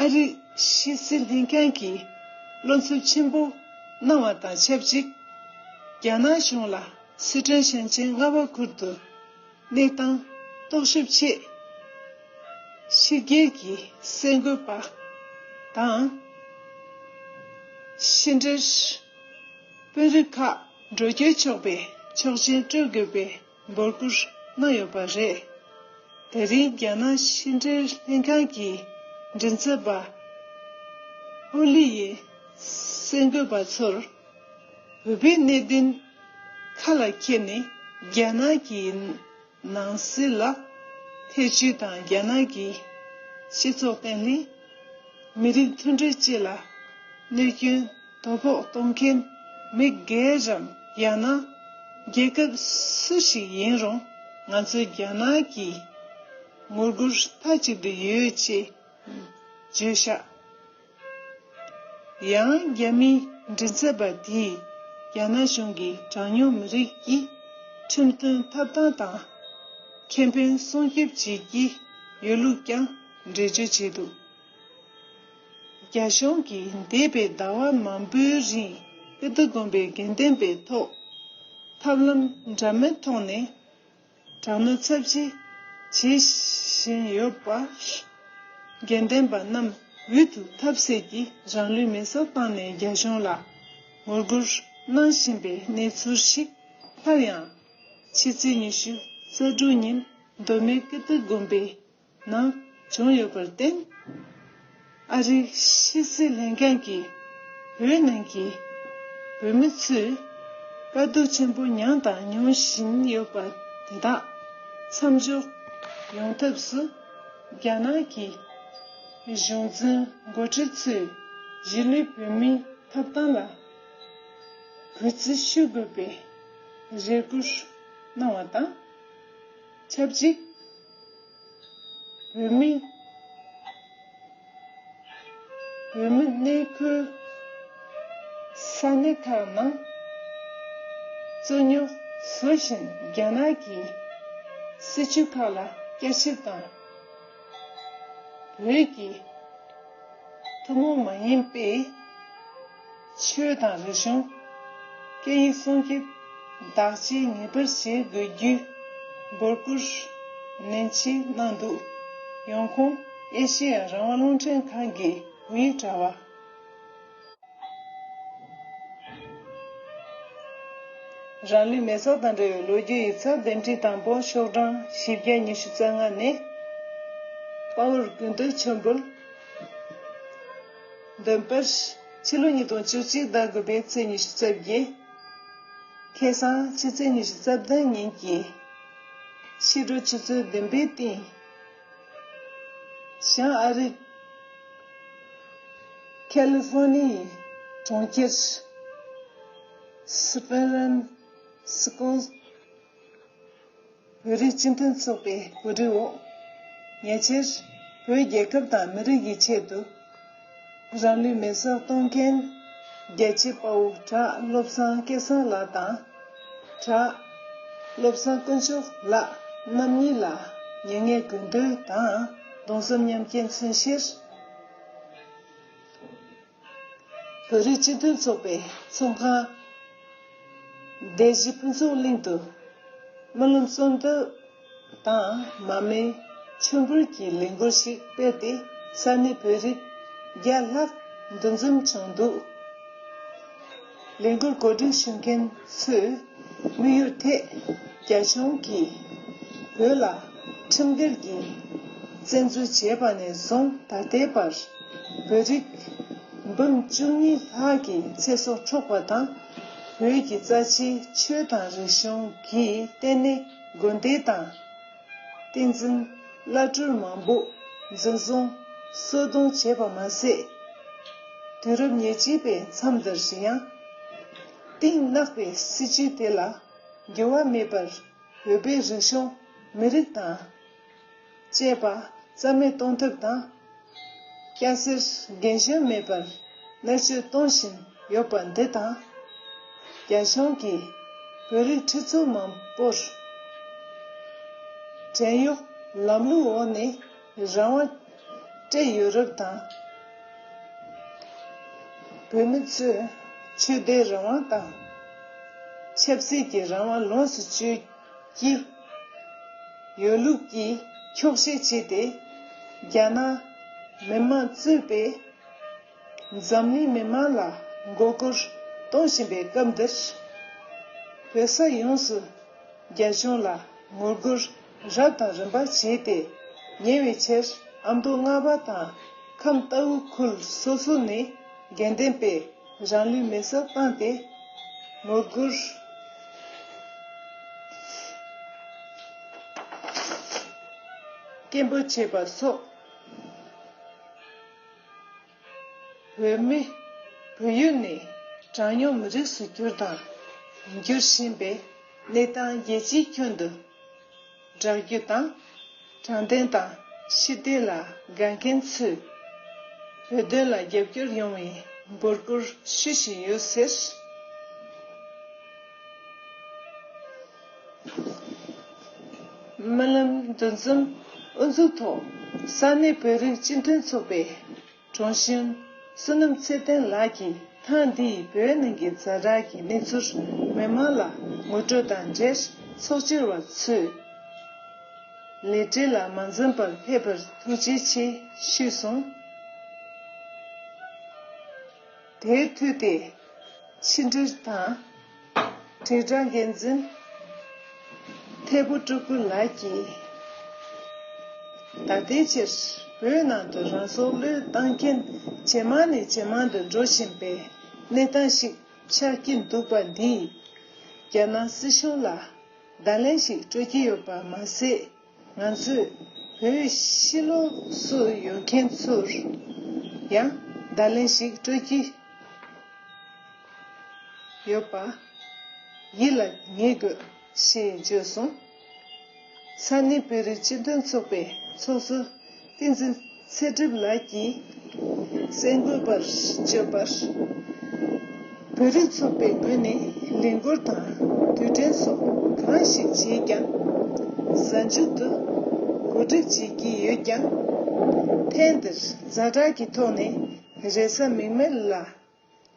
ཨ་རིའི་ཕྱི་སྲིད་ལྷན་ཁང་གིས་བློ་འཚབ་ཆེན་པོ་གནང་བ་དང་ཆབས་ཅིག་རྒྱ་ནག་གཞུང་ལ་སི་ཁྲོན་ཞིང་ཆེན་རྔ་བ་ཁུལ་དུ་གནས་སྟངས་རྟོག་ཞིབ་ཆེད་ཕྱི་རྒྱལ་གྱི་གསར་འགོད་པ་དང་ཕྱི་འབྲེལ་དཔོན་རིགས་ཁག་འགྲོ་སྐྱོད་ཆོག་པའི་ཆོག་མཆན་སྤྲོད་དགོས་པའི་འབོད་སྐུལ་གནང་ཡོད་པ་རེད། དེ་རིང་རྒྱ་ནག་ཕྱི་འབྲེལ་ལྷན་ཁང་གི་མགྲིན་ཚབ་པ་ཧོ་ལི་ཡིས་གསར་འགོད་པ་ཚོར། བོད་པའི་གནད་དོན་ཁ་ལ་འཁྱེར་ནས་རྒྱ་ནག་གི་ནང་སྲིད་ལ་ཐེ་བྱུས་དང་། རྒྱ་ནག་གི་སྤྱི་ཚོགས་བརྟན་ལྷིང་། མི་རིགས་མཐུན་སྒྲིལ་བཅས་ལ་གནོད་སྐྱོན་དོ་ཕོག་གཏོང་མཁན་མི་སྒེར་རམ། ཡང་ན་རྒྱལ་ཁབ་སུ་ཞིག་ཡིན་རུང་། ང་ཚོས་རྒྱ་ནག་གི་ངོ་རྒོལ་མཐའ་གཅིག་ཏུ་ཡོད་ཅེས་བརྗོད་བཞག་ཡང་རྒྱ་མིའི་མགྲིན་ཚབ་པ་དེས་རྒྱ་ནག་གཞུང་གིས་གྲངས་ཉུང་མི་རིགས་ཀྱི་ཁྲིམས་མཐུན་ཐོབ་ཐང་དང་ཁེ་ཕན་སྲུང་སྐྱོབ་བྱེད་ཀྱི་ཡོད་ལུགས་ཀྱང་འགྲེལ་བརྗོད་བྱས་འདུག་རྒྱ་གཞུང་གིས་འདས་པའི་ཟླ་བ་མང་པོའི་རིང་ཀིརྟི་དགོན་པའི་དགེ་འདུན་པའི་ཐོག་ཐབས་ལམ་འདྲ་མིན་ཐོག་ནས་དྲག་གནོན་ཚབས་ཆེ་བྱེད་བཞིན་ཡོད་པ། དགེ་འདུན་པ་རྣམས་འོས་བསྡུ་ཐབས་ཟད་ཀྱིས་རང་ལུས་མེ་སྲེག་བཏང་ནས་རྒྱ་གཞུང་ལ་ངོ་རྒོལ་གནང་བཞིན་པའི་གནས་ཚུལ་ཞིག་སླར་ཡང་ཕྱི་ཚེས་ཉི་ཤུ་རྩ་དྲུག་ཉིན་མདོ་སྨད་ཀིརྟི་དགོན་པའི་ནང་བྱུང་ཡོད་པར་བརྟེན། ཨ་རིའི་ཕྱི་སྲིད་ལྷན་ཁང་གིས་བོད་ནང་གི་བོད་མི་ཚོས་དཀའ་སྡུག་ཆེན་པོ་མྱངས་དང་མྱོང་བཞིན་ཡོད་པ་དེ་དག་མཚམས་འཇོག་ཡོང་ཐབས་སུ། རྒྱ་ནག་གི་གཞུང་འཛིན་འགོ་ཁྲིད་ཚོས་གཞིས་ལུས་བོད་མིའི་ཐོབ་ཐང་ལ་གུས་བརྩི་ཞུ་དགོས་པའི་རེ་སྐུལ་གནང་བ་དང་ཆབས་ཅིག་བོད་མི། བོད་མི་གནས་འཁོད་ས་གནས་ཁག་ནང་རྩོད་རྙོག་བཟོ་བཞིན་རྒྱ་ནག་གི་སྲིད་བྱུས་ཁག་ལ་བསྐྱར་ཞིབ་དང་། བོད་ཀྱི་ཐུན་མོང་མ་ཡིན་པའི་ཆོས་དང་རིག་གཞུང་། སྐད་ཡིག་སྲུང་སྐྱོབ་བདག་གཅེས་ངེས་པར་བྱེད་དགོས་རྒྱུའི་འབོད་སྐུལ་ནན་ཆེ་གནང་འདུག་ཡོང་ཁུངས་ཨེ་ཤེ་ཡ་རང་དབང་རླུང་འཕྲིན་ཁང་གི་བོད་ཡིག་དྲ་བ། རང་ལུས་མེ་སྲེག་དང་འབྲེལ་བའི་ལོ་རྒྱུས་ཡིག་ཚགས་འདེམས་སྒྲིག་དང་པོ་ཤོག་གྲངས་བཞི་བརྒྱ་ཉི་ཤུ་རྩ་ལྔ་ནས། དཔའ་བོར་གུས་འདུད་མཆོད་འབུལ། འདོན་པར། ཕྱི་ལོ་ཉིས་སྟོང་བཅུ་གཅིག་ཟླ་དགུ་པའི་ཚེས་ཉི་ཤུ་རྩ་བརྒྱད། ཁ་སང་ཕྱི་ཚེས་ཉི་ཤུ་རྩ་བདུན་ཉིན་གྱི་ཕྱི་དྲོ་ཆུ་ཚོད་བདུན་པའི་སྟེང་། བྱང་ཨ་རིའི་ཁ་ལི་ཧྥོ་ནི་ཡའི་གྲོང་ཁྱེར་སི་པན་རན་སི་ཀོ་བོད་རིགས་སྤྱི་མཐུན་ཚོགས་པའི་གོ་སྒྲིག་འོག་ཉེ་ཆར་བོད་རྒྱལ་ཁབ་དང་མི་རིགས་ཀྱི་ཆེད་དུ་རང་ལུས་མེ་སྲེག་གཏོང་མཁན་རྒྱལ་གཅེས་དཔའ་བོ་བྲག་བློ་བཟང་སྐལ་བཟང་ལགས་དང་། བྲག་བློ་བཟང་དཀོན་མཆོག་ལགས་རྣམ་གཉིས་ལ་མྱ་ངན་གུས་འདུད་དང་གདུང་སེམས་མཉམ་སྐྱེད་མཚོན་ཕྱིར། བོད་རིགས་སྤྱི་མཐུན་ཚོགས་པའི་ཚོགས་ཁང་སྡེ་བཞི་ཕུན་ཚོགས་གླིང་དུ་སྨོན་ལམ་གསོལ་འདེབས་དང་མར་མེ་མཆོད་འབུལ་གྱི་ལས་འགུལ་ཞིག་སྤེལ་ཏེ། ས་གནས་བོད་རིགས་བརྒྱ་ལྷག་འདུ་འཛོམས་བྱུང་འདུག་ལས་འགུལ་གོ་སྒྲིག་ཞུ་མཁན་ཚོས་དམིགས་ཡུལ་ཐད་རྒྱ་གཞུང་གིས་བོད་ལ་ཁྲིམས་འགལ་གྱི་ བཙན་འཛུལ་བྱས་པ་ནས་བཟུང་ད་ལྟའི་བར་བོད་རིགས་འབུམ་བཅུ་གཉིས་ལྷག་གི་ཚེ་སྲོག་འཕྲོག་པ་དང་། བོད་ཀྱི་རྩ་ཆེའི་ཆོས་དང་རིག་གཞུང་གི་ལྟེ་གནས་དགོན་སྡེ་དང་། བསྟན་འཛིན་བླ་སྤྲུལ་མང་པོ་འཛིན་བཟུང་གསོད་རྡུང་བྱས་པ་མ་ཟད། དུས་རབས་ཉེར་གཅིག་པའི་མཚམས་འདིར་ཡང་གཏིང་ནག་པའི་སྲིད་བྱུས་དེ་ལ་འགྱུར་བ་མེད་པར་བོད་པའི་རིག་གཞུང་མི་རིགས་དང་བཅས་པ་རྩ་མེད་གཏོང་ཐབས་དང་། སྐྱ་སེར་རྒན་གཞོན་མེད་པར་མནར་གཅོད་གཏོང་བཞིན་ཡོད་པ་འདི་དང་། རྒྱ་གཞུང་གིས་བོད་རིགས་ཁྲི་ཚོ་མང་པོར་བྲན་གཡོག་ལམ་ལུགས་འོག་ནས་རང་དབང་སྤྲད་ཡོད་རབས་དང་། བོད་མི་ཚོས་ཆོས་དད་རང་དབང་དང་། ཆབ་སྲིད་ཀྱི་རང་དབང་ལོངས་སུ་སྤྱོད་ཀྱི་ཡོད་ལུགས་ཀྱི་འཁྱོག་བཤད་བྱས་ཏེ། རྒྱ་ནག་མི་དམངས་གཙོས་པའི་འཛམ་གླིང་མི་དམངས་ལ་མགོ་སྐོར་གཏོང་བཞིན་པའི་སྐབས་འདིར། བོད་ས་ཡོངས་སུ་རྒྱ་གཞུང་ལ་ངོ་རྒོལ་རབ་དང་རིམ་པ་བྱས་ཏེ། ཉེ་བའི་ཆར་ཨ་མདོ་རྔ་བ་དང་ཁམས་རྟའུ་ཁུལ་སོ་སོ་ནས་དགེ་ལྡན་པས་རང་ལུས་མེ་སྲེག་བཏང་སྟེ་ངོ་རྒོལ་སྐད་འབོད་བྱས་པ་སོགས། བོད་མི་བོད་ཡུལ་ནས་གྲངས་ཉུང་མི་རིགས་སུ་གྱུར་དང་འགྱུར་བཞིན་པའི་གནས་སྟངས་རྒྱལ་སྤྱིའི་ཁྱོན་དུ་བསྒྲགས་རྒྱུ་དང་། དྲང་བདེན་དང་ཞི་བདེ་ལ་དགའ་མཁན་ཚོས་བོད་དོན་ལ་རྒྱབ་སྐྱོར་ཡོང་བའི་འབོད་སྐུལ་ཞུ་བཞིན་ཡོད་ཟེར། སྨོན་ལམ་འདུ་འཛོམས་དབུ་འཛུགས་ཐོག་ས་གནས་བོད་རིགས་སྤྱི་མཐུན་ཚོགས་པའི་དྲུང་ཆེ་བསོད་ནམས་ཚེ་བརྟན་ལགས་ཀྱིས་ཐེངས་འདིའི་བོད་ནང་གི་ཛ་དྲག་གི་གནས་ཚུལ་མི་མང་ལ་ངོ་སྤྲོད་དང་འབྲེལ་ཚོགས་བཅར་བ་ཚོས་ལས་བྲེལ་ལ་མ་འཛེམས་པར་ཕེབས་པར་ཐུགས་རྗེ་ཆེ་ཞུས་སོང་། དེར་མཐུད་དེ་ཕྱི་འབྲེལ་དང་། དྲིལ་བསྒྲགས་འགན་འཛིན་ཐད་པོ་སྤྲུལ་སྐུ་ལགས་ཀྱིས། ད་ལྟའི་ཆར་བོད་ནང་དུ་རང་སྲོག་བློས་བཏང་མཁན་ཇེ་མང་ནས་ཇེ་མང་དུ་འགྲོ་བཞིན་པའི་གནས་སྟངས་ཤིག་ཆགས་ཀྱིན་འདུག་པ་འདིས། རྒྱ་ནག་སྲིད་གཞུང་ལ་བརྡ་ལན་ཞིག་སྤྲོད་ཀྱི་ཡོད་པ་མ་ཟད། ང་ཚོས་བོད་ཕྱི་ལོགས་སུ་ཡོད་མཁན་ཚོར་ཡང་བརྡ་ལན་ཞིག་སྤྲོད་ཀྱི་ཡོད་པ་ཡིད་ལ་ངེས་དགོས་ཞེས་བརྗོད་སོང་། ས་གནས་བོད་རིགས་སྤྱི་མཐུན་ཚོགས་པའི་ཚོགས་གཙོ་བསྟན་འཛིན་ཚེ་སྒྲིབ་ལགས་ཀྱིས་གསར་འགོད་པར་བརྗོད་པར། བོད་རིགས་ཚོགས་པའི་ངོས་ནས་ལས་འགུལ་དང་དུས་དྲན་སོགས་གང་ཞིག་བྱས་ཀྱང་། གཟའ་མཇུག་ཏུ་གོ་སྒྲིག་བྱེད་ཀྱི་ཡོད་ཀྱང་། ཐེངས་འདིར་ཛ་དྲག་གི་ཐོག་ནས་རེས་གཟའ་མིག་དམར་ལ་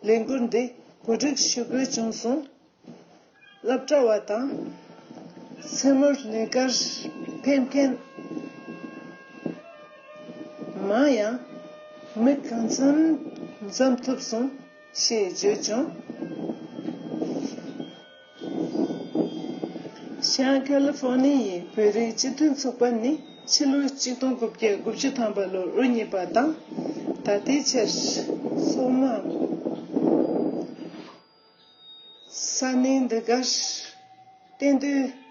ལས་འགུལ་འདི་གོ་སྒྲིག་ཞུ་དགོས་བྱུང་སོང་། སློབ་གྲྭ་བ་དང་། མཚན་མོར་ལས་ཀར་ཕེབས་མཁན་མང་ཡང་མི་གང་འཚམ་འཛོམས་ཐུབ་སོང་ཞེས་བརྗོད་བྱུང་། བྱང་ཁ་ལི་ཧྥོ་ནི་ཡའི་བོད་རིགས་སྤྱི་མཐུན་ཚོགས་པ་ནི་ཕྱི་ལོ་ཆིག་སྟོང་དགུ་བརྒྱ་དགུ་བཅུ་ཐམ་པ་ལོར་དབུ་བརྙེས་པ་དང་། ད་ལྟའི་ཆར་ཚོགས་མང་ས་གནས་འདི་གར་གཏན་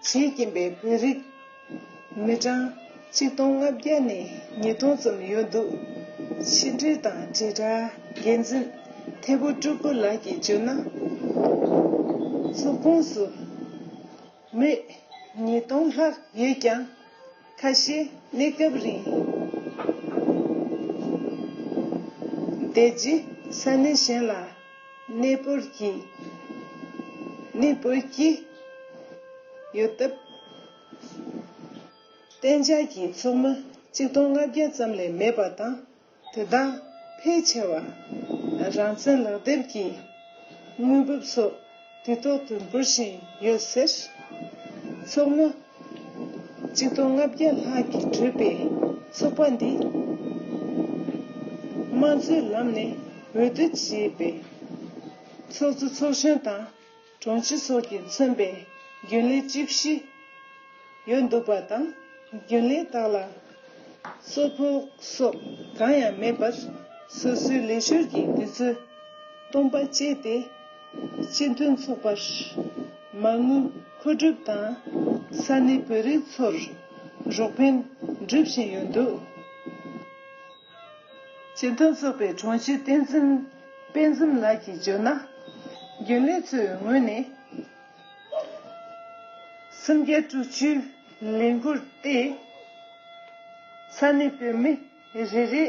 སྡོད་བྱེད་ཀྱིན་པའི་བོད་རིགས་མི་གྲངས་ཆིག་སྟོང་ལྔ་བརྒྱ་ནས་ཉིས་སྟོང་ཙམ་ཡོད་འདུག་ཕྱི་འབྲེལ་དང་དྲིལ་བསྒྲགས་འགན་འཛིན་ཐད་པོ་སྤྲུལ་སྐུ་ལགས་ཀྱིས་བརྗོད་ན། ཚོགས་ཁོངས་སུ་མི་ཉིས་སྟོང་ལྷག་ཡོད་ཀྱང་། ཁ་ཤས་གནས་སྐབས་རིང་བསྡད་རྗེས་ས་གནས་གཞན་ལ་གནས་སྤོར་གྱིས་གནས་སྤོར་གྱི་ཡོད་སྟབས། གཏན་འཇགས་ཀྱི་ཚོགས་མི་ཆིག་སྟོང་ལྔ་བརྒྱ་ཙམ་ལས་མེད་པ་དང་། དེ་དག་ཕལ་ཆེ་བ་རང་བཙན་ལག་དེབ་ཀྱི་དངུལ་འབབ་སོགས་དུས་ཐོག་ཏུ་འབུལ་བཞིན་ཡོད་ཟེར། ཚོགས་མི་ཆིག་སྟོང་ལྔ་བརྒྱ་ལྷག་གིས་གྲུབ་པའི་ཚོགས་པ་འདིས། དམངས་གཙོའི་ལམ་ནས་འོས་བསྡུ་བྱས་པའི་ཚོགས་གཙོ་ཚོགས་གཞོན་དང་། དྲུང་ཆེ་སོགས་ཀྱིས་མཚོན་པའི་རྒྱུན་ལས་བཅུ་བཞི་ཡོད་འདུག་པ་དང་། རྒྱུན་ལས་དག་ལ་ གསོལ་ཕོགས་སོགས་གང་ཡང་མེད་པར། སོ་སོའི་ལས་ཞོར་གྱི་དུས་ཚོད་སྟོང་པ་སྤྱད་དེ། སྤྱི་མཐུན་ཚོགས་པར་མ་དངུལ་མཁོ་སྒྲུབ་དང་། ས་གནས་བོད་རིགས་ཚོར་རོགས་ཕན་སྒྲུབ་བཞིན་ཡོད་འདུག་སྤྱི་མཐུན་ཚོགས་པའི་དྲུང་ཆེ་བསྟན་འཛིན་དཔལ་འཛོམས་ལགས་ཀྱིས་བརྗོད་ན། རྒྱུན་ལས་ཚོའི་ངོས་ནས། སུམ་བརྒྱ་དྲུག་ཅུའི་ལས་འགུལ་ཏེ། ས་གནས་བོད་མི་རེ་རེ་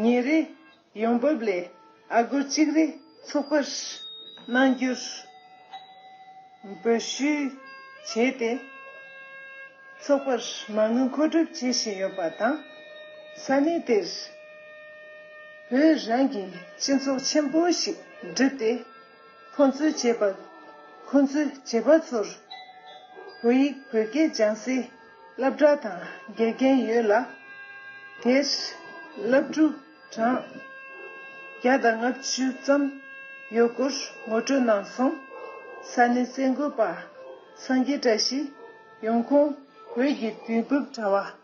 ཉིན་རེའི་ཡོང་འབབ་ལས་ཨ་སྒོར་གཅིག་རེ་ཚོགས་པར་གནང་རྒྱུར་འབོད་ཞུ་བྱས་ཏེ། ཚོགས་པར་མ་དངུལ་མཁོ་སྒྲུབ་བྱེད་བཞིན་ཡོད་པ་དང་། ས་གནས་དེར་བོད་རང་གི་སྤྱི་ཚོགས་ཆེན་པོ་ཞིག་བསྒྲུབས་ཏེ། ཁོང་ཚོའི་བྱེད་པ། ཁོང་ཚོའི་བྱེད་པ་ཚོར་བོད་ཡིག་བོད་སྐད་སྦྱང་སའི་སློབ་གྲྭ་དང་དགེ་རྒན་ཡོད་ལ། དེར་སློབ་ཕྲུག་གྲངས་བརྒྱ་དང་ལྔ་བཅུ་ཙམ་ཡོད་སྐོར་ངོ་སྤྲོད་གནང་སོང་། ས་གནས་གསར་འགོད་པ་སངས་རྒྱས་བཀྲ་ཤིས་ཡོང་ཁུངས་བོད་ཀྱི་དུས་བབ་དྲ་བ།